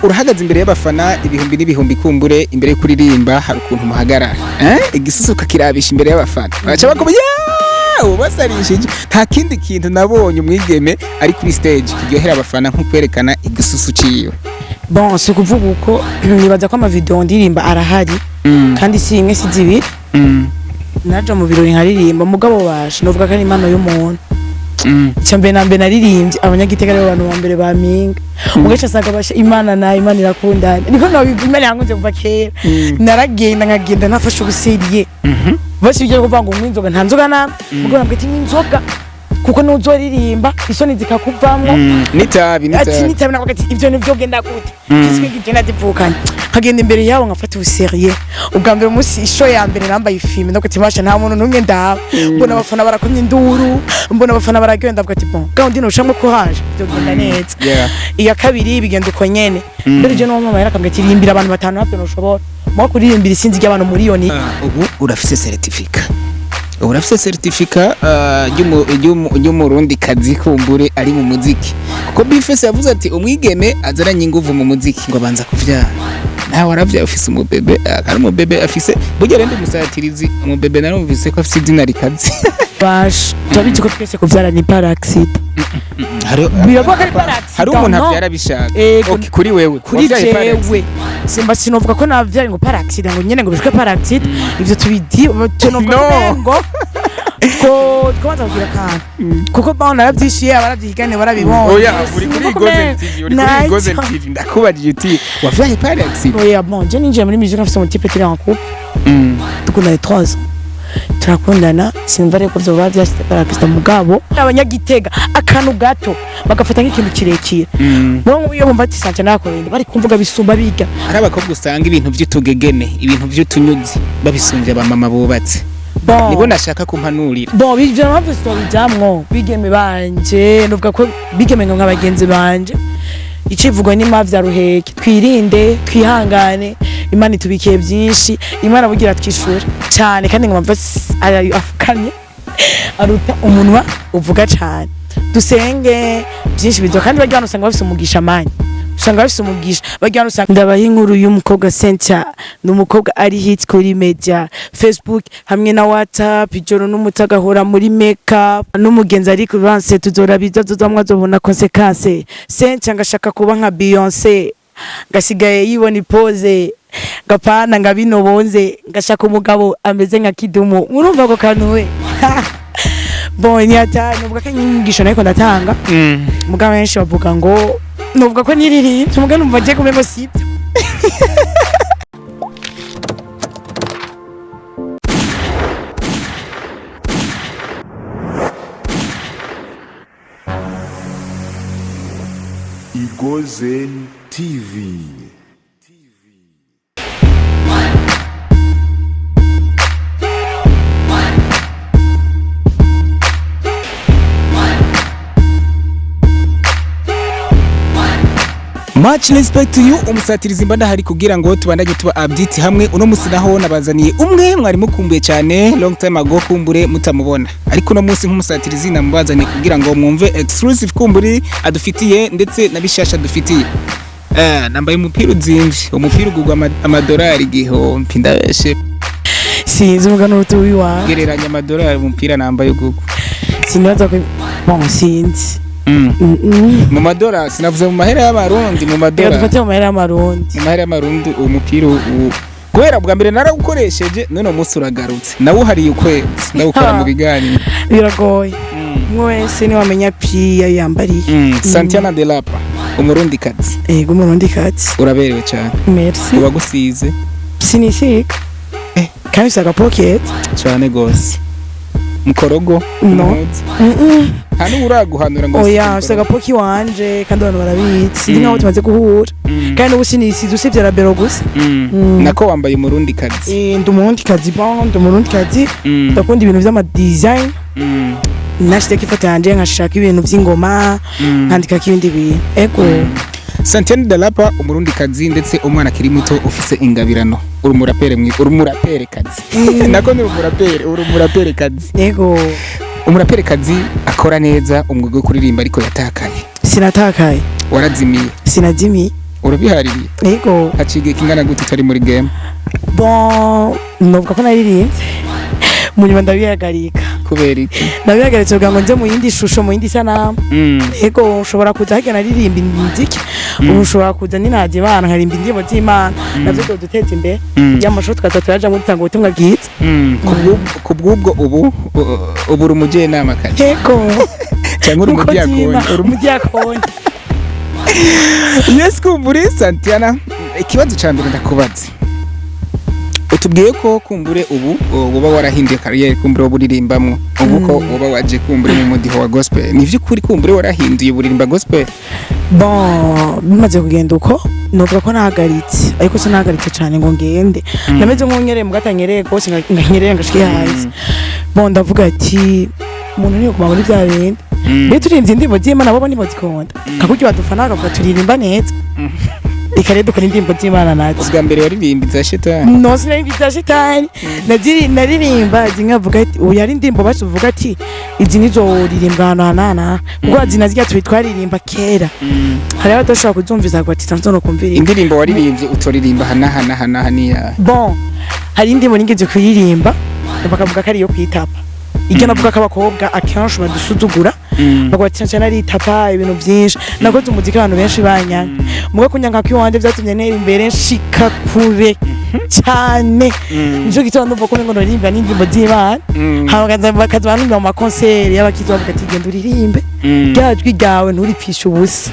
Urahagaze imbere y'abafana ibihumbi n'ibihumbi, kumbure imbere yo kuririmba hari ukuntu muhagarara, igisusu ukakirabisha imbere y'abafana, bagaca bakoma ubu basarishije. Nta kindi kintu nabonye umwigeme ari kuri stage kiryohera abafana nko kwerekana igisusu ciwe. Bon, si ukuvuga uko, nibaza ko amavideo ndirimba arahari, kandi si imwe si zibiri. Naja mu birori nkaririmba, mugabo basha novuga ko ari impano y'umuntu. Icya mbere na mbere naririmbye, Abanyagitega aribo bantu ba mbere bampinga, mugaca asanga basha Imana na Imana irakundana, niko nabivuga. Imana yankunze kuva kera. Naragenda nkagenda nafashe ubuseriye, basi ibyo kuvuga ngo unywa inzoga, nta nzoga namwe, mugabo nabwo ati nywa inzoga kuko nuzoririmba isoni zikakuvamwo. N'itabi. Ati n'itabi. N'itabi navuga ati ibyo nivyo genda gute kiswe ngigenda zivukanye, nkagenda imbere yabo nkafata ubuseriye. Ubwa mbere umunsi isho ya mbere nambaye ifime, ndavuga ati basha nta muntu n'umwe ndaba, mbona abafana barakomye induru, mbona abafana bararyohe, ndavuga ati bon, gahunda ino ushamwe ko haje byogenda neza. Iya kabiri bigenda uko nyene. Mbere je n'uwo mama yarakambwira ati rimbira abantu batanu ntabyo ntushobora mwa kuririmbira isinzi ry'abantu miliyoni. Ubu urafise certificat, ubu urafise certificat ry'umurundi kazi kumbure ari mu muziki, kuko Bifese yavuze ati umwigeme azaranye inguvu mu muziki ngo abanza kuvyara. Nawe waravyaye, ufise umubebe, ari umubebe afise burya rero ndi umusatirizi, umubebe narumvise ko afise izina rikaze. Basha turabizi ko twese kuvyara ni par accident. Biravuga ko ari par accident. Hari umuntu No. avyara abishaka. Ego. Okay, kuri wewe Kuri wavyaye par accident. jewe simba sinovuga ko navyaye ngo par accident, ngo nyene ngo bishwe par accident, ivyo tubidi tunovuga No. ngo ko twabanza kugira akantu kuko bon naravyishyuye, abaravyigane barabibonye. Oya, uri kuri Sinumva ko Gozen TV, uri kuri Ntacyo. Gozen TV, ndakubajije uti wavyaye par accident? Oya, bon, je ninjiye muri musique mfise umutipe turi en couple, dukundanye 3 ans, turakundana. Sinumva rero ko vyoba vyashitse par accident, mugabo Abanyagitega akantu gato bagafata nk'ikintu kirekire. Bo iyo bumva ati sanje nakoreye, bari kumvuga bisumba biga. Hari abakobwa usanga ibintu vy'utugegene, ibintu vy'utunyuzi babisumbye abamama bubatse. Bon. Nibo nashaka kumpanurira. Bon, ivyo mpamvu sitobijamwo bigeme banje, nuvuga ko bigeme nka bagenzi banje, icivugo ni mavya ruheke, twirinde, twihangane, Imana itubikiye byinshi, Imana bugira twishura cyane, kandi ngo mva afukamye aruta umunwa uvuga cyane. Dusenge byinshi bizo, kandi barya hano usanga bafise umugisha mani, usanga bafise umugisha barya hano. Usanga ndabaha inkuru y'umukobwa Cynthia, ni umukobwa ari hit kuri media, Facebook hamwe na WhatsApp, ijoro n'umutaga ahora muri makeup n'umugenzi ari ku rubanse, tuzora biza tuzamwa azobona conséquence. Cynthia ngashaka kuba nka Beyonce, ngasigaye yibona ipoze ngapana nga bino bonze, ngashaka umugabo ameze nka Kidumu. Murumva ako kantu we? Bon, ni ata nuvuga ko inyigisho nariko ndatanga, mugabo benshi bavuga ngo nuvuga ko niririmbye, mugabo numva agiye kumengo sibyo. Igozen TV. Much respect to you, umusatirizi mba ndahari kugira ngo tubandanye tuba update hamwe. Uno musi naho nabazaniye umwe mwari mukumbuye cyane long time ago, kumbure mutamubona, ariko uno munsi nk'umusatirizi namubazaniye kugira ngo mwumve exclusive kumburi adufitiye ndetse na bishasha adufitiye. Nambaye umupira uzimvye, umupira ugurwa amadolari 1000, ndabeshe? Sinzi, mugabo n'urutu wiwawe. Gereranya amadolari umupira nambaye ugurwa. Sinibaza ko, bon, sinzi. Mu madolari, sinavuze mu mahera y'Abarundi, mu Reka madolari. dufate mu mahera y'Amarundi. Mu mahera y'Amarundi uwo mupira kubera bwa mbere narawukoresheje, none umunsi uragarutse, nawuhariye ukwezi ndawukora mu biganiro. Biragoye, umwe wese niwamenya piya yambariye. Santiana de Lapa, Umurundi kazi. Ego, Umurundi kazi. Uraberewe cyane. Merci. Uwagusize? Sinisiga. Kandi usaga pocket. Cyane gose mukorogo. No. Umuhuza. Nta n'ubu uraguhanura ngo Oya. usige. Usaga poki wanje, kandi abantu barabizi, sinzi nkaho tumaze guhura. Kandi ubu sinisize usibye rabero gusa. Nako wambaye Umurundi kazi. Ndi Umurundi kazi, bon, ndi Umurundi kazi. Ndakunda ibintu vy'ama design. Nashizeko ifoto yanje, nkashaka ibintu vy'ingoma, nkandikako ibindi bintu, ego. Santiano de Lapa, Umurundi kazi ndetse umwana akiri muto ufise ingabirano, uri umurapere uri umurapere kazi, nako ni umurapere, uri umurapere kazi. Ego. Umurapere kazi akora neza umwuga wo kuririmba, ariko yatakaye. Sinatakaye. Warazimiye. Sinazimiye. Urabihaririye? Yego. Haciye igihe kingana gute utari muri game? Bon, novuga ko naririmbye, mu nyuma ndabihagarika. Kubera iki? Ndabihagaritse kugira ngo nze mu yindi shusho, mu yindi sanamu. Yego, ushobora kuza harya naririmba imiziki, ubu ushobora kuza ninajya Imana nkarimba indirimbo z'Imana, navyo duteza imbere y'amashusho, tukaza turajamwo dutanga ubutumwa bwiza. Kubw'ubwo ubu ubu uri umujyanama kazi? Yego. Cyangwa uri Umukozi umudiyakoni? w'Imana, umudiyakoni. Yes, kumbure Santiana, ikibazo ca mbere ndakubaza, utubwiye ko kumbure ubu woba warahinduye carrière, kumbure wo buririmbamwo ubu, ko woba waje kumbure mu mudiho wa gospel. Ni vy'ukuri kumbure warahinduye buririmba gospel? Bon, bimaze kugenda uko, novuga ko nahagaritse, ariko sinahagaritse cyane ngo ngende. Nameze nk'unyereye mu gatanyereye rwose, nkanyereye ngashike hasi. Bon, ndavuga ati umuntu niyo kuguma muri bya bindi. Mbere turirimbye indirimbo z'Imana, bo ntibazikunda, kakurya badufana bakavuga turirimba neza. Reka rero dukora indirimbo z'Imana natwe. Ubwa mbere waririmba iza shetani? No, sinaririmba iza shitani. Naririmba zimwe avuga ati ubu yari indirimbo basi uvuga ati izi nizo uririmba ahantu hanana, kuko zina zirya turi twaririmba kera, hari abadashobora kuzumviza ngo ati ntabwo nokumviriza. Indirimbo waririmbye utoririmba hana niya? Bon, hari indirimbo nigeze kuririmba bakavuga ko ari iyo kwitapa. Ibyo navuga ko abakobwa akenshi badusuzugura, bavuga ati cyane aritapa ibintu byinshi. Nakoze umuziki abantu benshi banyanga, muga kunyanga kw'iwanje byatumye ntera imbere, nshika kure cyane. Nico gituma ndumva ko ngo noririmba n'indirimbo z'Imana, hama bakaza bantumira mu ma concert y'abakizwa, bavuga ati genda uririmbe, rya jwi ryawe nturipfishe ubusa.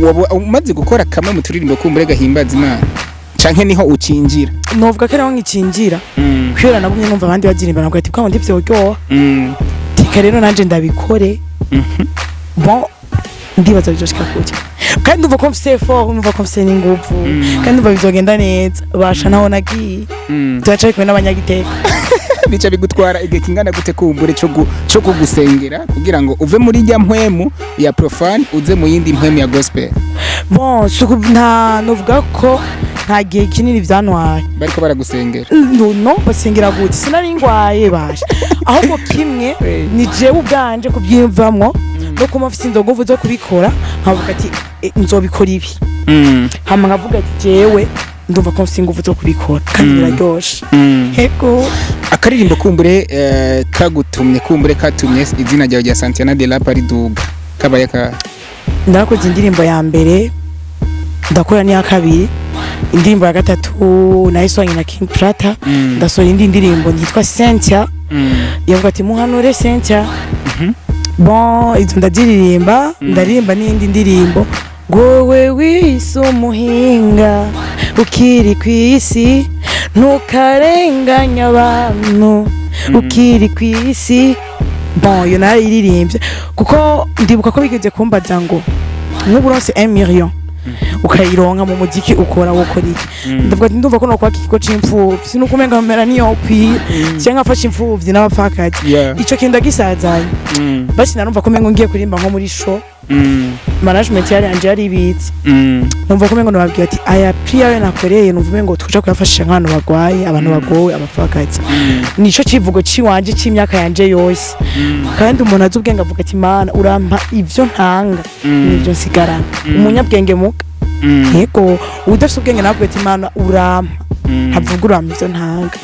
Waba umaze gukora kamwe mu turirimbo kumbure gahimbaza Imana, canke niho ucinjira? Novuga ko ariho nkicinjira, kubera nagumye numva abandi bazirimba, navuga ati kwa ndi vyoryoha, reka rero nanje ndabikore. Bon, ndibaza bizoshika kure, kandi ndumva ko mfise effort, ndumva ko mfise n'inguvu, kandi ndumva bizogenda neza. Basha naho nagiye, turacari kumwe n'abanyagiteka. Bica bigutwara igihe kingana gute kumbure co kugusengera kugira ngo uve muri rya mpwemu ya profane uze mu yindi mpwemu ya gospel? Bon, suku nta novuga ko nta gihe kinini vyantwaye. Bariko baragusengera? No, no, basengera gute? Sinari ngwaye basha, ahubwo kimwe ni jewe ubwanje kubyiyumvamwo no kuba mfise izo nguvu zo kubikora, nkavuga ati "Nzobikora ibi." Hama nkavuga ati jewe ndumva ko mfise inguvu zo kubikora kandi biraryoshe. Ego. Akaririmbo kumbure kagutumye, kumbure katumye izina ryawe rya Santiana de la Pariduga kabaye ka? Ndakoze indirimbo ya mbere, ndakora n'iya kabiri, indirimbo ya gatatu nayisohanye na King Plata. Ndasohora indi ndirimbo yitwa Cynthia, yavuga ati muhanure Cynthia. Bon, izo ndaziririmba, ndaririmba n'iyindi ndirimbo ngowe wise umuhinga ukiri ku isi, ntukarenganya abantu ukiri ku isi. Bon, iyo narayiririmbye kuko ndibuka ko bigeze kumbaza ngo nk'ubu uronse 1 million ukayironka mu muziki ukora, wokora iki? Ndavuga ati ndumva ko nokwaka ikigo c'imfuvyi, sinukumenga mera niyo kwiye cyangwa nkafasha imfuvyi n'abapfakazi. Ico kintu ndagisazanye. Basi narumva ko umengo ngiye kuririmba nko muri show, management yari yanje yari ibitse, numva ko umengo nababwira ati aya prix yayo nakoreye, numva umengo tuja kuyafashisha nk'abantu bagwaye, abantu bagowe, abapfakazi. Nico civugo ciwanje c'imyaka yanje yose. Kandi umuntu azi ubwenge avuga ati Mana urampa ivyo ntanga nivyo nsigarana, umunyabwenge muka. Yego, udafise ubwenge nawe avuga ati Mana urampa, ntavuga urampa ivyo ntanga.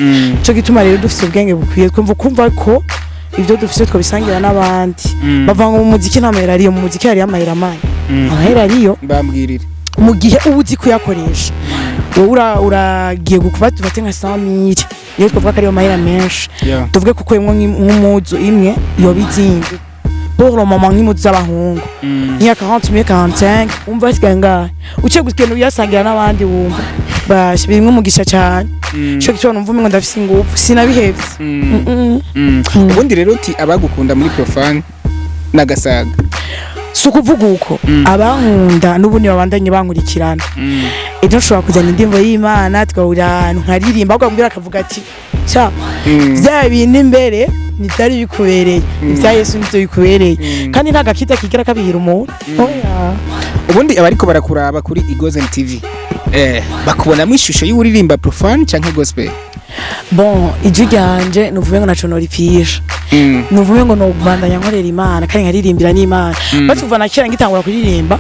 Ico gituma rero dufise ubwenge bukwiye twumva kumva ko ibyo dufise twabisangira n'abandi. Bavuga ngo mu muziki nta mahera ariyo. Mu muziki hariyo amahera manyi, amahera ariyo. Bambwirire. Mu gihe uba uzi kuyakoresha, wowe uragiye gukuba, dufate nka 100,000, niyo twavuga ko ariyo mahera menshi. Tuvuge ko ukuyemwo nk'umuzu imwe yoba izinze pour le moment, nk'impuzu z'abahungu nk'iya 40 mille, 45, wumva hasigaye ngahe? Uciye kugenda uyasangira n'abandi, wumva basha birimwo umugisha cane. Ico gituma numva umengo ndafise ingufu, sinabihevye. Ubundi rero uti abagukunda muri profane n'agasaga? Si ukuvuga uko, abankunda n'ubundi babandanye bankurikirana. Ejo nshobora kuzana indirimbo y'Imana, tugahurira ahantu nkaririmba, ahubwo ambwira akavuga ati ca bya bindi imbere ntibyari bikubereye, ibya Yesu nibyo bikubereye. Kandi nta gakiza kigera kabihira umuntu, oya. Ubundi abariko barakuraba kuri Igozen TV bakubonamo ishusho y'uririmba profane canke gospel? Bon, ijwi ryanje nuvume ngo naco noripfisha, nuvume ngo nobandanya nkorera Imana kandi nkaririmbira n'Imana. Batuva na kera ngitangura kuririmba,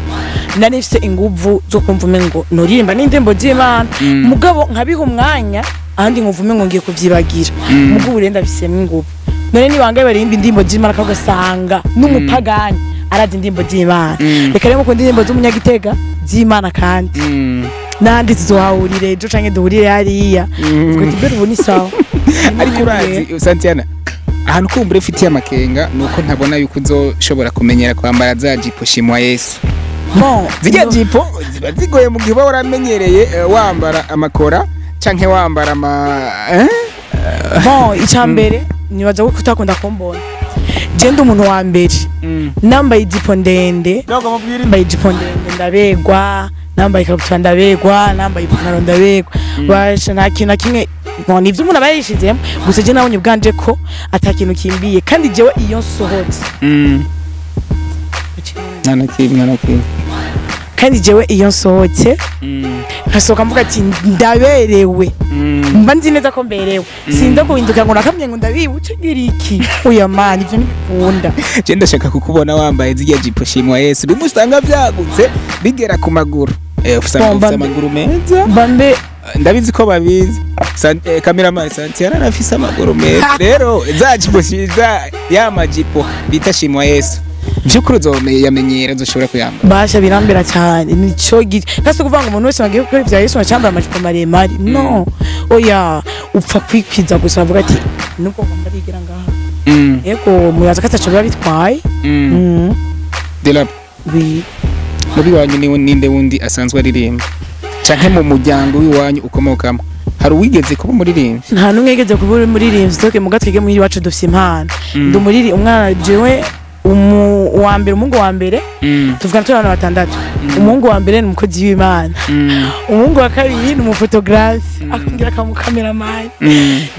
nari mfise inguvu zo kumva umengo noririmba n'indirimbo z'Imana, mugabo nkabiha umwanya, ahandi nkumva umengo ngiye kuvyibagira. Mugabo ubu rero ndabifisemwo inguvu. None nibangaye baririmba indirimbo z'Imana, kandi ugasanga n'umupagani arazi indirimbo z'Imana? Reka rero mukunda indirimbo z'umunyagitega z'Imana, kandi n'ahandi tuzohahurire ejo canke duhurire hariya. Vuga ati mbere ubu ni sawa. Ariko urazi Santiana, ahantu kumbura ufitiye amakenga ni uko ntabona yuko uzoshobora kumenyera kwambara za jipo shimwa Yesu. Bon, Zirya jipo ziba zigoye mu gihe uba waramenyereye wambara amakora canke wambara ama eh? Bon, icya mbere nibaza ko utakunda kumbona je ndi umuntu wa mbere nambaye ijipo ndende. Nambaye ijipo ndende ndabegwa, nambaye ikabutura ndabegwa, nambaye ipantaro ndabegwa. Basha, nta kintu na kimwe. Bon, nivyo umuntu aba yishizemo gusa. Je nabonye ubwanje ko ata kintu kimbiye, kandi jewe iyo nsohotse Nta na kimwe, nta na kimwe. Kandi jewe iyo nsohotse, nkasohoka mvuga ati ndaberewe, mba nzi neza ko mberewe. Sinza guhinduka ngo nakamye ngo ndabibuce ngira iki. Oya mani, ivyo ntibikunda. Je ndashaka kukubona wambaye zirya jipo shimwa Yesu, bimwe usanga vyagutse bigera ku maguru. Ufise Bon, ufise amaguru meza. Mba mbe Ndabizi ko babizi. Cameraman Santiana arafise amaguru meza. Rero za jipo za ya majipo bita shimwa Yesu, vy'ukuri uzoyamenyera, uzoshobora kuyambara. Basha, birambera cyane. Nico kasi kuvuga ngo umuntu wese wagiye gukora ivya Yesu acambara amajipo maremare, no, oya, upfa kwikwiza gusa, bavuga ati nubwo ngomba rigira ngaha. Yego, muyaza ko ataco biba bitwaye. Delap, Oui. mubi wanyu ni ninde wundi asanzwe aririmba, canke mu muryango w'iwanyu ukomokamo hari uwigeze kuba umuririmbyi? Nta n'umwe yigeze kuba umuririmbyi toke muga. Twige muhira iwacu dufise impano. Ndi umuriri umwana jewe uwa mbere, umuhungu wa mbere. Tuvugana turi abana batandatu. Umuhungu wa mbere ni umukozi w'Imana, umuhungu wa kabiri ni umufotogarafe, akongera akaba umukameramani.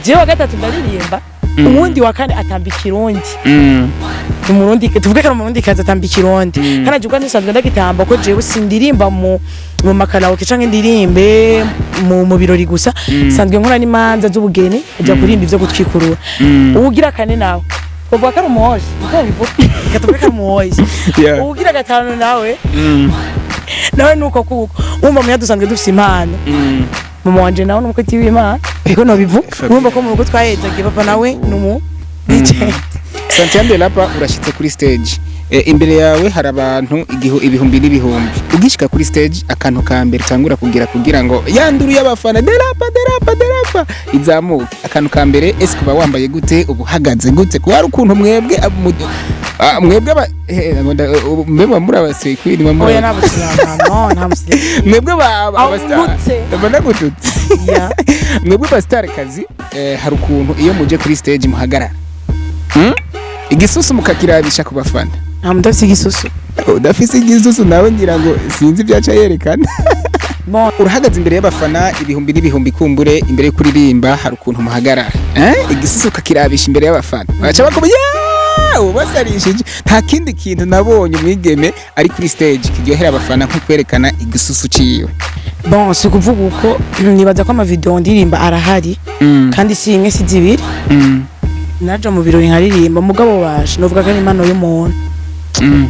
Jewe wa gatatu ndaririmba, uwundi wa kane atamba ikirundi. Ni umurundi, tuvuge ko ari umurundi kazi, atamba ikirundi. Kandi aje ubwanjye nsanzwe ndagitamba, ko jewe sindirimba mu makaraoke canke ndirimbe mu birori gusa. Sanzwe nkora n'imanza z'ubugeni, ajya kuririmba ivyo gutwikurura. Uwugira kane nawe twavuga ko ari umuhoshi, niko babivuga, reka tuvuge ko ari umuhoshi. Uwugira gatanu nawe nawe nuko, kuko wumva muya dusanzwe dufise impano. Mama wanje nawe n'umukozi w'Imana, niko nobivuga. Fabien. Urumva ko mu rugo twahezagiye, papa nawe ni umu DJ. Santiano Delapa, urashitse kuri stage, imbere yawe hari abantu ibihumbi n'ibihumbi. Ugishika kuri stage, akantu ka mbere utangura kugira kugira ngo ya nduru y'abafana Delapa, Delapa, Delapa izamuke, akantu ka mbere, ese kuba wambaye gute, ubu uhagaze gute? Kuba hari ukuntu mwebwe mwebwe mbe muba muri abasekwi muba muri Oya, nta musirama, no, nta musirama. Mwebwe ba Aho abastar ngutse. Mbona gututse. Mwebwe ba star kazi, hari ukuntu iyo muje kuri stage muhagarara, Igisusu mukakirabisha ku bafana. Nta muntu afise igisusu. Udafise igisusu nawe ngira ngo sinzi ibyaca yerekana. Bon. Urahagaze imbere y'abafana ibihumbi n'ibihumbi, kumbure imbere yo kuririmba hari ukuntu muhagarara, Igisusu ukakirabisha imbere y'abafana, baca bakubwira ubu basarishije. Nta kindi kintu nabonye umwigeme ari kuri stage kiryohera abafana nko kwerekana igisusu ciwe. Bon, si ukuvuga uko. Nibaza ko amavideo ndirimba arahari, kandi si imwe si zibiri. Naje mu birori nkaririmba, mugabo baje novuga ko ari impano y'umuntu.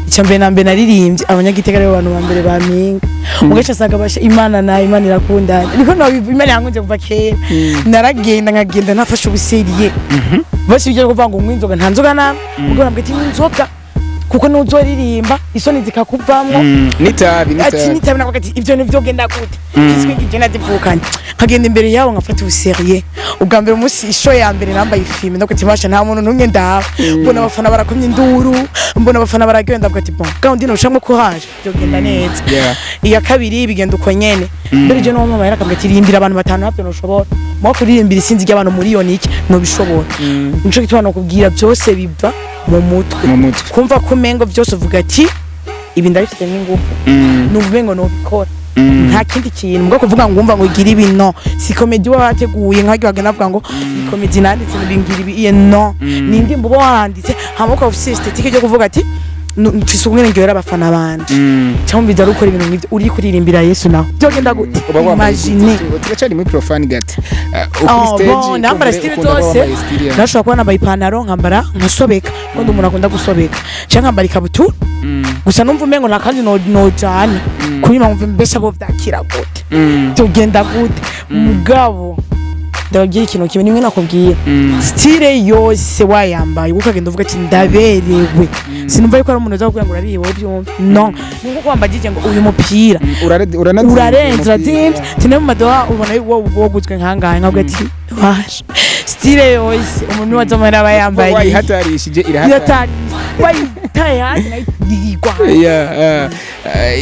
Icya mbere na mbere naririmbye, abanyagitega aribo bantu ba mbere bampinga. Mugace asanga basha Imana na Imana irakundana, niko nobivuga. Imana yankunze kuva kera. Naragenda nkagenda nafashe ubuseriye basi ibyo kuvuga ngo unywa inzoga, nta nzoga namwe. Ubwo nabwo ati nywa inzoga, kuko nuzoririmba isoni zikakuvamwo. N'itabi. Ati N'itabi. nitabi nako, ati ibyo nivyo genda gute kiswe ngije nazivukanye, nkagenda imbere yabo nkafata ubuseriye. Ubwa mbere, umunsi isho ya mbere nambaye ifime, ndavuga ati basha nta muntu n'umwe ndaba, mbona abafana barakomye induru, mbona abafana baragenda, ndavuga ati bon, gahunda ino ushamwe ko haje byogenda neza. Iya kabiri bigenda uko nyene. Mbere je no mama yarakambwira ati ririmbira abantu batanu ntabyo ntushobora, mwo kuririmbira isinzi ry'abantu miliyoni iki ntubishobora. Nico gituma nokubwira, byose biva mu mutwe. Mu mutwe. Kumva ko umengo byose uvuga ati ibi ndabifitemo ingufu, numva umengo nobikora. Nta kindi kintu mbwo kuvuga ngo wumva ngo ugira ibi, no si comédie uba wateguye nk'aryo bagenda bavuga ngo ni comédie nanditse ngira ibi, iye no, ni indirimbo uba wanditse, hama ukaba ufise esthétique ryo kuvuga ati Mfise ukungene ngyohera abafana banje, cyangwa mbiza ari ukora ibintu nk'ivyo, uri kuririmbira Yesu naho byogenda gute? Uba wambaye Imagine. gute? Turacari muri profane gato. Kuri Oh, stage, bon, nambara kumbure style ukunda kuba zose. wambaye style ya- Nashobora kuba nambaye ipantaro, nkambara nkasobeka, kuko ndi umuntu akunda gusobeka, cyangwa nkambara ikabutura gusa. Numva umengo nta kandi nojana kuri mpamvu mbese bo vyakira gute, tugenda gute? Mugabo ndababwira ikintu kimwe, nimwe nakubwira, style yose wayambaye ukagenda uvuga ati ndaberewe, sinumva yuko ari umuntu uza kugira ngo urabiwe byumve. No ni nko kwamba ngo uyu mupira Uranazimvye urarenze, umupira. Urazimvye tine mu madoha, ubona wowe woguzwe nkangahe, nkavuga ati waje style yose umuntu wazamara aba yambaye Wayihatarishije, irahatari. Iratari wayitaye hasi nayo yigwa hasi. Yeah,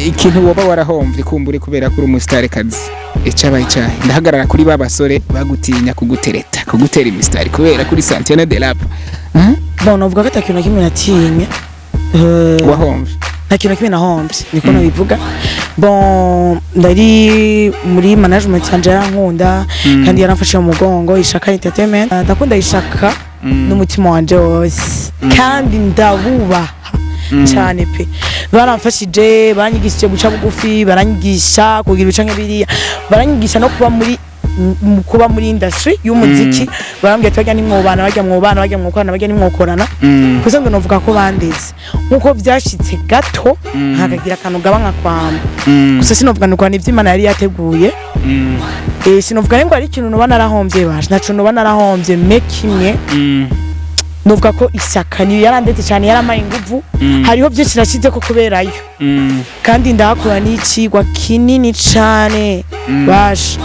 ikintu woba warahomvye kumbure kubera ko uri umustarekazi icabaye icahe? Ndahagarara kuri ba basore bagutinya kugutereta, kugutera imisitari kubera kuri Santiana de Lapa. Bon, navuga ko atakintu na kimwe natinye. Wahomvye? Nta kintu na kimwe nahombye, niko nabivuga. Bon, ndari muri management yanje, yarankunda kandi yaramfashe mu mugongo, Ishaka Entertainment. Ndakunda Ishaka n'umutima wanje wose kandi ndabubaha cyane pe. Baramfashije, baranyigishije guca bugufi, baranyigisha kugira ibica nk'ibiriya, baranyigisha no kuba muri mu kuba muri industry y'umuziki. Barambwira ati bajya nimwobana, bajya mwobana, bajya mwokorana, bajya nimwokorana. Kuko ngo novuga ko bandeze nkuko byashitse gato hakagira akantu gaba nka kwamba gusa sinovuga nuko ni ivy'Imana yari yateguye. Sinovuga ngo ari ikintu noba narahombye, basha ntaco noba narahombye me kimwe. Novuga ko Isaka niyo yarandetse cyane, yaramaye inguvu. Hariho byinshi nashize ko kuberayo kandi ndahakura n'icigwa kinini cane, basha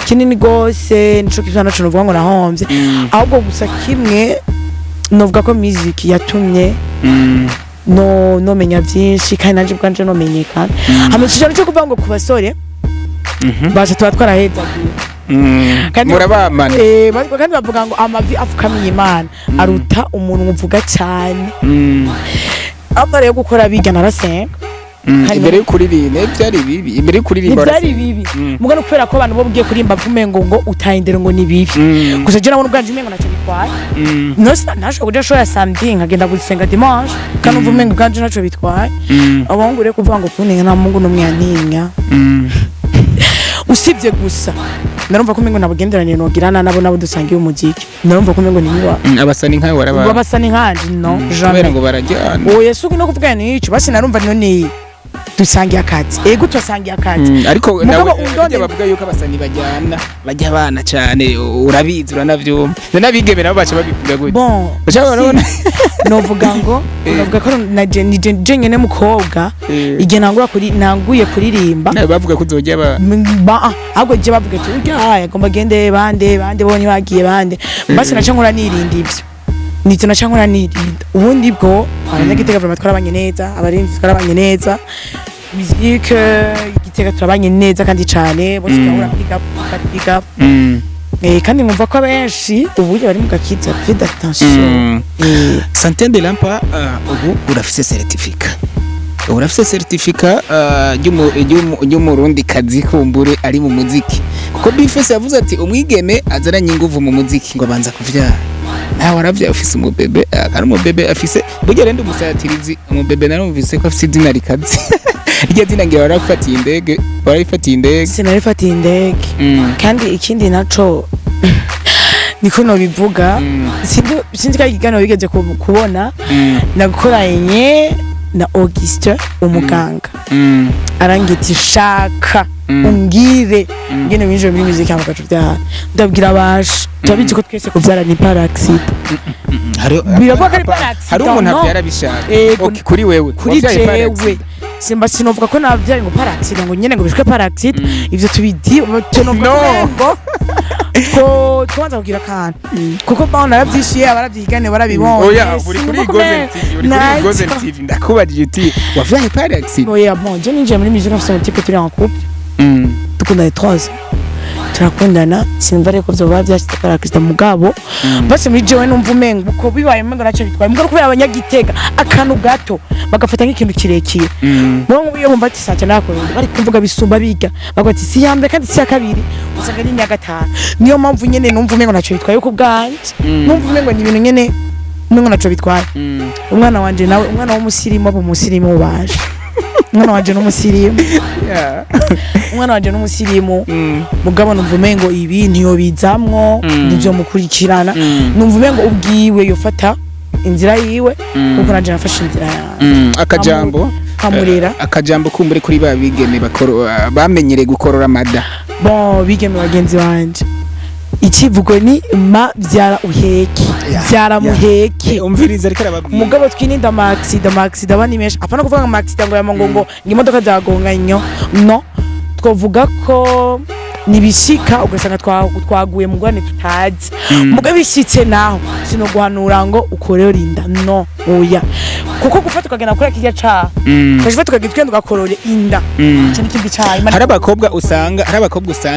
kinini gose. Nico kintu naco novuga ngo nahombye. Ahubwo gusa kimwe novuga ko music yatumye no nomenya byinshi kandi nanje ubwanje nomenyekana. Hama ikintu cyo kuvuga ngo ku basore, basha tuba twarahezagiye. Murabamana. Kandi bavuga ngo amavi afukamiye Imana aruta umuntu uvuga cyane. Apa rero gukora bijya narasenga. Imbere yo kuririmba byari bibi, imbere yo kuririmba ntibyari warasenga. bibi muga no kubera ko abantu bo bugiye kuririmba vume ngo utaye indero ngo ni bibi. Gusa je nabona ubwanje umengo ntacyo bitwaye. No ntashobora kuja shoya samedi nkagenda gusenga dimanche kandi umva umengo ubwanje ntacyo bitwaye. Abahungu rero kuvuga ngo kuntinya, nta muhungu n'umwe yantinya usibye gusa narumva ko umengo ntabugenderanire nogirana nabo dusangiye umuziki, narumva ko umengo niba Abasani nkawe waraba babasa ni nkanje, no kubera jamais. ngo barajyana. Oya, suko no kuvuga nico basi narumva none dusangiye akazi, ego turasangiye akazi. Ariko Mugabo nawe undonde- burya bavuga yuko abasani bajyana, bajya abana cyane, urabizi, uranavyumva, n'abigeme nabo baca babivuga gutya. Bon, Baca barabona. Novuga ngo novuga ko na je ni je nyene mukobwa igihe nangura kuri nanguye kuririmba. Nawe bavuga ko uzojya ba Ba ahubwo je bavuga ati urya agomba agende bande bande bo ntibagiye bande, basi naca nkora nirinda ivyo, nivyo naca nkora nirinda. Ubundi bwo abanyagitega vraiment twarabanye neza, abarimvyi twarabanye neza, musique igitega turabanye neza kandi cane bose turahura, big up, big up, big up. Kandi nkumva ko abenshi ubu bari mu gakiza, faites attention. Santé de Lampa, ubu urafise certificat, urafise certificat ry'umurundi kazi kumbure ari mu muziki, kuko Bifese yavuze ati umwigeme azaranye inguvu mu muziki ngo abanza kuvyara. Nawe waravyaye, ufise umubebe, ari umubebe afise burya rero umusatirizi umubebe narumvise ko afise izina rikaze. Iryo zina ngira warafatiye indege, warayifatiye indege? Sinarifatiye indege. Kandi ikindi naco niko nobivuga, sinzi ko ari ikiganiro wigeze kubona nakoranye na Auguste umuganga, arangira ati shaka umbwire ngene winjiye muri music hama ugaca uvyara. Ndabwira abasha turabizi ko twese kuvyara ni par accident. Biravuga ko ari par accident, Hari umuntu no? avyara bishaka. Ego. Okay, kuri wewe Kuri wavyaye par jewe accident. Simba sinovuga ko navyaye ngo par accident, ngo nyene ngo bishwe par accident, ivyo tubidi tunovuga No. ngo ko twanza kugira akantu kuko baho naravyishuye, abaravyigane barabibonye. Oya, uri kuri Sinumva ko Gozen TV, uri kuri Ntacyo. Gozen TV, ndakubajije uti wavyaye par accident? Oya, bon, je ninjiye muri musique mfise umutipe turi en couple, dukundana 3 ans, turakundana. Sinumva ariko vyoba vyashitse par accident, mugabo bose muri jewe numva umengo uko bibaye umengo nacyo bitwaye, mugabo kubera abanyagitega akantu gato bagafata nk'ikintu kirekire. Bo iyo bumva ati sante nakora bari kumvuga bisumba biga bavuga ati si ya mbere kandi si ya kabiri, usanga ari iya gatanu. Niyo mpamvu nyene numva umengo ntacyo bitwaye ku bwanje, numva umengo ni ibintu nyene. Umengo naco bitwaye. Umwana wanje nawe, umwana w'umusirimu aba umusirimu baje. Umwana wanje n'umusirimu. Umwana wanje n'umusirimu. Mugabo numva umengo ibi ntiyobizamwo. Nivyo mukurikirana. Numva umengo ubwiwe yofata inzira yiwe, kuko nanje nafashe inzira yanjye. Akajambo Nkamurera. Akajambo kumbure kuri ba bigeme bamenyereye gukorora amada. Bon, bigeme bagenzi banje, ikivugo ni ma vyara uheke. Vyara muheke. Umviriza, ariko arababwira. Mugabo twirinde ama accident. Ama accident aba ni menshi. Apana kuvuga ngo ama accident ngo yama ngo imodoka zagonganye. No twovuga ko nibishika ugasanga twaguye mu ngorane tutazi. Mugabo bishitse naho, sinoguhanura ngo ukorere inda, no, oya, kuko gufata ukagenda kuri kirya caha, ukashifata ukagenda ugakorora inda, ico ni ikindi caha. Hari abakobwa usanga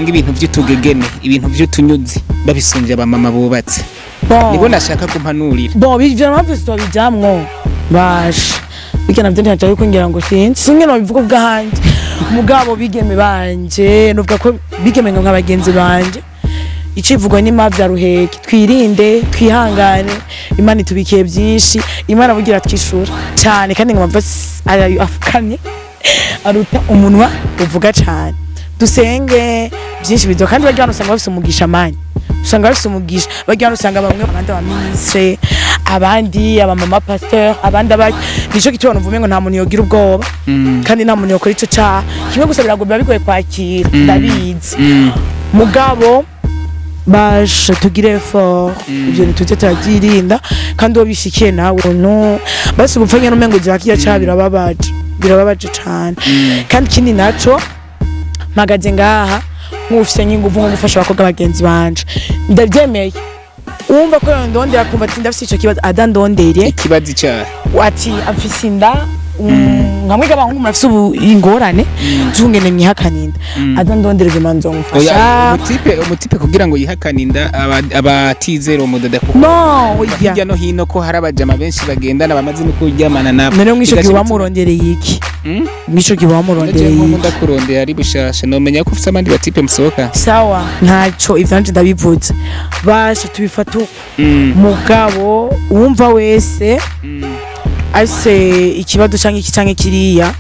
ibintu vy'utugegene, ibintu vy'utunyuzi babisumbye abamama bubatse. Bon. Nibo nashaka kumpanurira. Bon, ivyo navyo tubijamwo basha, bijya navyo ntihaca yuko ngira ngo sinzi singe nobivuga ubwahanje. Mugabo bigeme banje, nuvuga ko bigeme nka bagenzi banje, icivugo ni mavya ruheke. Twirinde, twihangane, Imana itubikiye byinshi. Imana bugira twishura cyane, kandi ngo amava afukamye aruta umunwa uvuga cyane. Dusenge byinshi bizo, kandi barya hano usanga bafise umugisha mani, usanga bafise umugisha. Barya hano usanga bamwe abandi aba ministre, abandi abamama pasteur, abandi aba nico gituma numva umengo nta muntu yogira ubwoba, kandi nta muntu yokora ico caha kimwe gusa. Biba bigoye kwakira, ndabizi. Mugabo basha tugire effort, ivyo ntituze turavyirinda. Kandi uwo bishikiye nawe no basi gupfa nyene umengo ugira caha, birababaje, birababaje cane. Kandi ikindi naco, mpagaze ngaha nk'ufise nk'inguvu nko gufasha abakobwa bagenzi banje. Ndavyemeye, uwumva ko yondondera akumva ati ndafise ico kibazo, adandondere. Ikibazo icaha? Ati afise inda, nkamwe abahungu murafise ubu ingorane z'ungene mwihakana inda, adandondere je manzo Oya, mufasha. Umutipe kugira ngo yihakane inda abatizera umudada, kuko No, oya. hirya no hino ko hari abajama benshi bagendana bamaze no kuryamana nabo. None mwico gihe Bigaca bituma- wamurondereye iki? Mwico gihe Ndaje wamurondereye nko iki? ndakurondera ari bushasha, nomenya ko ufise abandi batipe musohoka. Sawa, ntaco, ivyanje ndabivuze. Basha tubifata uko. Mugabo uwumva wese afise ikibazo canke iki canke kiriya,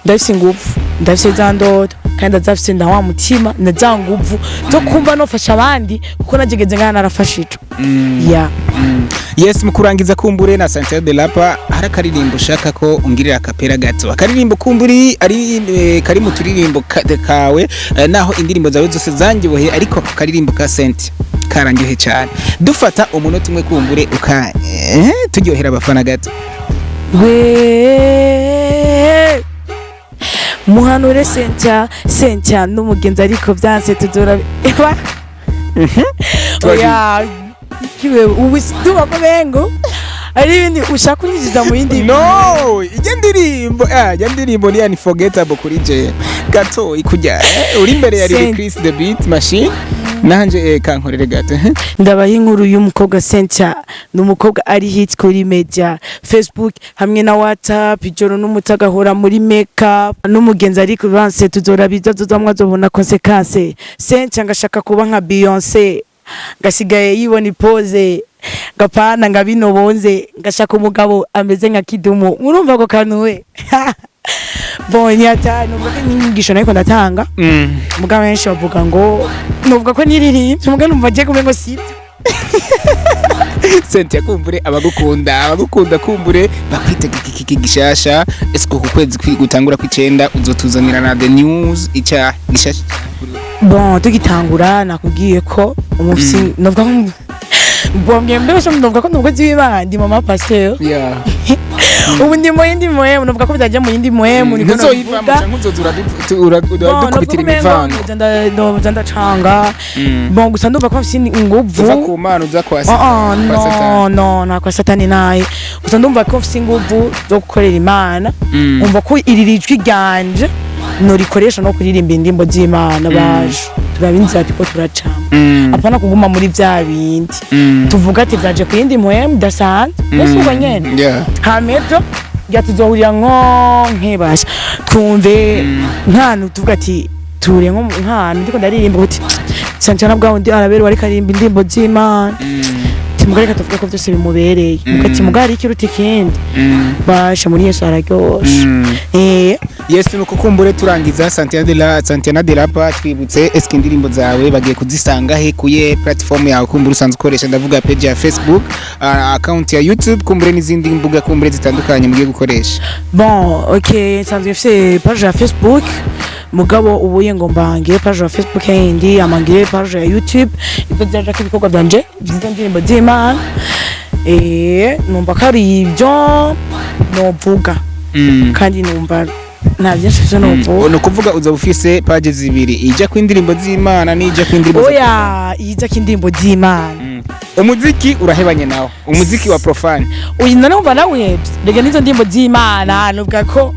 ndafise inguvu, ndafise za ndoto, kandi ndazafise nda wa mutima na za nguvu zo kumva nofasha abandi, kuko nagegeze ngaha narafashijwe. Ya. Yes, mu kurangiza kumbure na Santiago de Lapa, hari akaririmbo ushaka ko ungirira akapera gato, akaririmbo kumburi ari kari mu turirimbo kawe, naho indirimbo zawe zose zanjyoheye, ariko ako karirimbo ka Senti karandyohe cyane. Dufata umunota umwe kumbure uka turyohera abafana gato. We muhanure Sentia, Sentia n'umugenzi, ariko byanse tuzora. Oya, kiwe ubu tuba ko bengo ari ibindi ushaka kunyinjiza mu yindi. No, ijya ndirimbo, ijya ndirimbo ni unforgettable kuri je gato ikujya uri imbere ya Lil Chris the Beat Machine nanje, kankorere gato. Ndabaha inkuru y'umukobwa Cynthia. Ni umukobwa ari hit kuri media, Facebook hamwe na WhatsApp. Ijoro n'umutaga ahora muri makeup n'umugenzi, ariko banse tuzora bizazozamwe azobona conséquence. Cynthia ngashaka kuba nka Beyonce, ngasigaye yibona ipoze gapana nga bino bonze, ngashaka umugabo ameze nka Kidumu. Murumva ko kantu we bon ni atanu, nuvuga ko inyigisho nariko ndatanga. Mugabo benshi bavuga ngo nuvuga ko niririmbye, mugabo numva agiye kumengo sibyo. Cynthia, kumbure abagukunda kumbure bakwitega iki gishasha? Ese ku kwezi gutangura kw'icenda uzotuzanira na the news icya gishasha cyane kuri wowe? Bon, tugitangura nakubwiye ko umufisi, novuga ko bombye mbese, novuga ko ndi umukozi w'Imana, ndi mama pasteur. Ubu ndi mu yindi moyemu, novuga ko byajya mu yindi moyemu, niko Ntuzoyivamo nobivuga. canke uzoza uradukubitira imivango? Noza ndacanga. Bon, gusa ndumva ko mfise inguvu. Uva ku Mana uza kwa Oh, Satani, kwa no. Satani. No, nta kwa Satani naye. Gusa ndumva ko mfise inguvu zo gukorera Imana. Umva ko iri rijwi ryanje norikoresha no kuririmba indirimbo z'Imana. Baje turaba inzira turiko turacamo, apana kuguma muri vya bindi. Tuvuga ati vyaje ku yindi mpwemu idasanzwe mbese ubwo nyene. Hama ejo ya tuzohurira nko nkebasha twumve nk'ahantu tuvuga ati ture nko nk'ahantu ndiko ndaririmba uti Santana bwa wundi araberewe, ariko aririmba indirimbo z'Imana. Ati mugabo reka tuvuge ko byose bimubereye. Ati mugabo hari ikiruta ikindi. Basha, muri Yesu hararyoshe. Yesu, nuko kumbure turangiza, Santiana de la Pa, twibutse, eske indirimbo zawe bagiye kuzisanga he, kuye platform yawe kumbure usanzwe ukoresha? Ndavuga page ya Facebook, account ya YouTube, kumbure n'izindi mbuga kumbure zitandukanye mugiye gukoresha. Bon, ok, nsanzwe mfise page ya Facebook, mugabo ubuye ngo mbange page ya Facebook yindi, amangire page ya YouTube, ibyo byajako ibikorwa byanje by'izo ndirimbo z'Imana. Numva ko ari ibyo novuga, kandi numva nta byinshi byo novuga. Ni ukuvuga uza ufise page zibiri, ijya ku indirimbo z'Imana n'ijya ku indirimbo Oya, ijako indirimbo z'Imana. Umuziki urahebanye nawo, umuziki wa profane? Uyu none wumva nawuhebye? Rega n'izo ndirimbo z'Imana nuvuga ko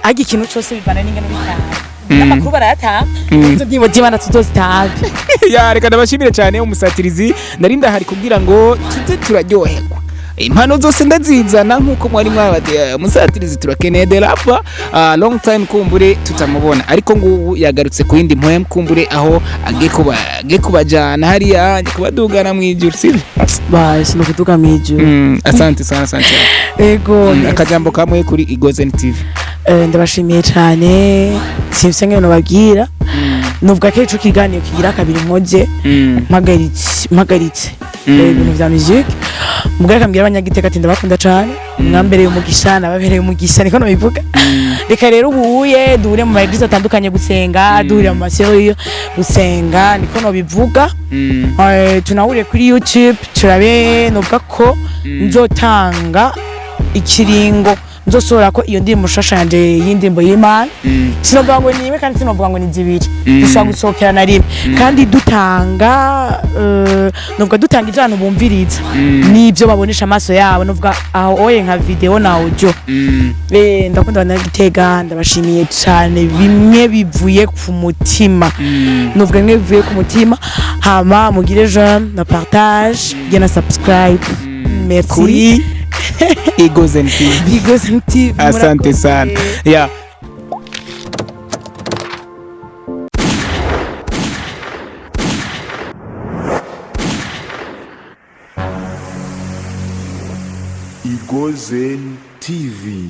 ariko ikintu cyose bivana n'ingano bitanga n'amakuru barayatanga. Izo ndirimbo z'Imana tuzozitanga. Ya, reka ndabashimire cyane. Umusatirizi nari ndahari kugira ngo tuze turaryoherwa, impano zose ndazizana nk'uko mwari mwabate. Umusatirizi turakeneye derapa, long time kumbure tutamubona, ariko ngubu yagarutse ku yindi mpwemu, kumbure aho agiye kubajyana hariya kubadugana mu ijuru, sibyo? Basi, ni ukuduga mu ijuru. Asante sana, asante. Ego. Akajambo kamwe kuri Igozen TV. Ndabashimiye cyane, simfise nk'ibintu babwira. Nuvuga ko ico kiganiro kigira kabiri nkoze mpagaritse ibintu vya musique. Mugabo reka mbwira abanyagiteka ati ndabakunda cane, mwambereye umugisha, nababereye umugisha, niko nobivuga. Reka rero ubuye duhure mu ma église atandukanye gusenga, duhurira mu maseriyo gusenga, niko nobivuga. Tunahuriye kuri YouTube turabe. Nuvuga ko nzotanga ikiringo nzosohora ko iyo ndirimbo nshasha yanje y'indirimbo y'Imana. Sinovuga ngo ni imwe kandi sinovuga ngo ni zibiri, dushobora gusohokera na rimwe, kandi dutanga nuvuga dutanga ivyo abantu bumviriza n'ibyo babonesha amaso yabo, nuvuga aho oye nka video na audio. Ndakunda abanyagitega, ndabashimiye cyane bimwe bivuye ku mutima, nuvuga bimwe bivuye ku mutima. Hama mugire j'aime na partage, mugire na subscribe. Merci. Kuri Igozen TV. Igozen TV. Asante Murakoze. sana ya. Igozen TV.